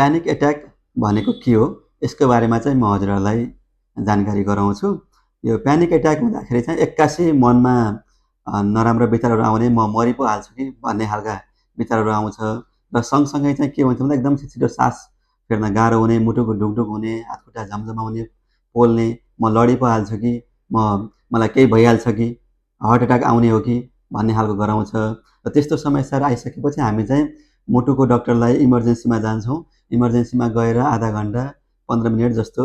Panic attack भनेको के हो? यसको बारेमा चाहिँ म हजुरहरूलाई जानकारी गराउँछु। यो प्यानिक एट्याक हुँदाखेरि चाहिँ एक्कासी मनमा नराम्रो विचारहरू आउने, म मरि पो हाल्छु कि भन्ने खालका विचारहरू आउँछ र सँगसँगै चाहिँ के हुन्छ भन्दा एकदम छिटो सास फेर्न गाह्रो हुने, मुटुको ढुकढुक हुने, हातखुट्टा झमझमाउने, पोल्ने, म लडी पो हाल्छु कि, मलाई केही भइहाल्छ कि, हार्ट एट्याक आउने हो कि भन्ने खालको गराउँछ। र त्यस्तो समस्याहरू आइसकेपछि हामी चाहिँ मुटुको डक्टरलाई इमर्जेन्सीमा जान्छौँ। इमर्जेन्सीमा गएर आधा घन्टा 15 मिनट जस्तो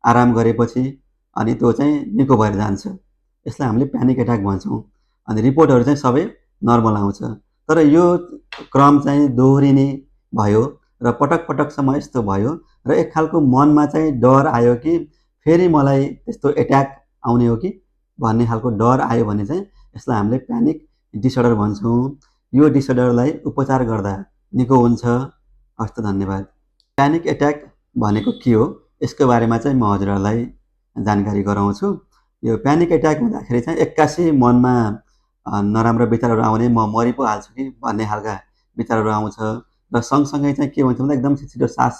आराम गरेपछि अनि त्यो चाहिँ निको भएर जान्छ। यसलाई हामीले प्यानिक एट्याक भन्छौँ। अनि रिपोर्टहरू चाहिँ सबै नर्मल आउँछ। तर यो क्रम चाहिँ दोहोरिने भयो र पटक पटकसम्म यस्तो भयो र एक खालको मनमा चाहिँ डर आयो कि फेरि मलाई त्यस्तो एट्याक आउने हो कि भन्ने खालको डर आयो भने चाहिँ यसलाई हामीले प्यानिक डिसअर्डर भन्छौँ। यो डिसअर्डरलाई उपचार गर्दा निको हुन्छ। हस्त धन्यवाद। प्यानिक एट्याक भनेको के हो? यसको बारेमा चाहिँ म हजुरहरूलाई जानकारी गराउँछु। यो प्यानिक एट्याक हुँदाखेरि चाहिँ एक्कासी मनमा नराम्रो विचारहरू आउने, म मरि पो हाल्छु कि भन्ने खालका विचारहरू आउँछ र सँगसँगै चाहिँ के हुन्छ भन्दा एकदम छिटो सास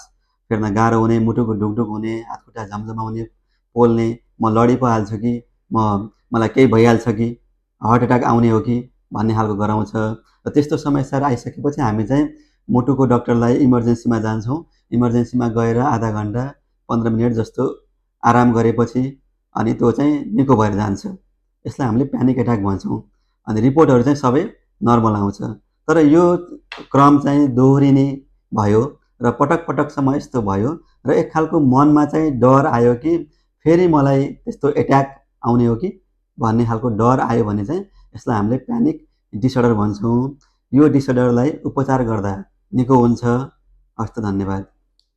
फेर्न गाह्रो हुने, मुटुको ढुकढुक हुने, हातखुट्टा झमझमाउने, पोल्ने, म लडी पो हाल्छु कि, मलाई केही भइहाल्छ कि, हार्ट एट्याक आउने हो कि भन्ने खालको गराउँछ। र त्यस्तो समस्याहरू आइसकेपछि हामी चाहिँ मुटुको डक्टरलाई इमर्जेन्सीमा जान्छौँ। इमर्जेन्सीमा गएर आधा घन्टा 15 मिनट जस्तो आराम गरेपछि अनि त्यो चाहिँ निको भएर जान्छ। यसलाई हामीले प्यानिक एट्याक भन्छौँ। अनि रिपोर्टहरू चाहिँ सबै नर्मल आउँछ। तर यो क्रम चाहिँ दोहोरिने भयो र पटक पटकसम्म यस्तो भयो र एक खालको मनमा चाहिँ डर आयो कि फेरि मलाई त्यस्तो एट्याक आउने हो कि भन्ने खालको डर आयो भने चाहिँ यसलाई हामीले प्यानिक डिसअर्डर भन्छौँ। यो डिसअर्डरलाई उपचार गर्दा निको हुन्छ। हस्त धन्यवाद।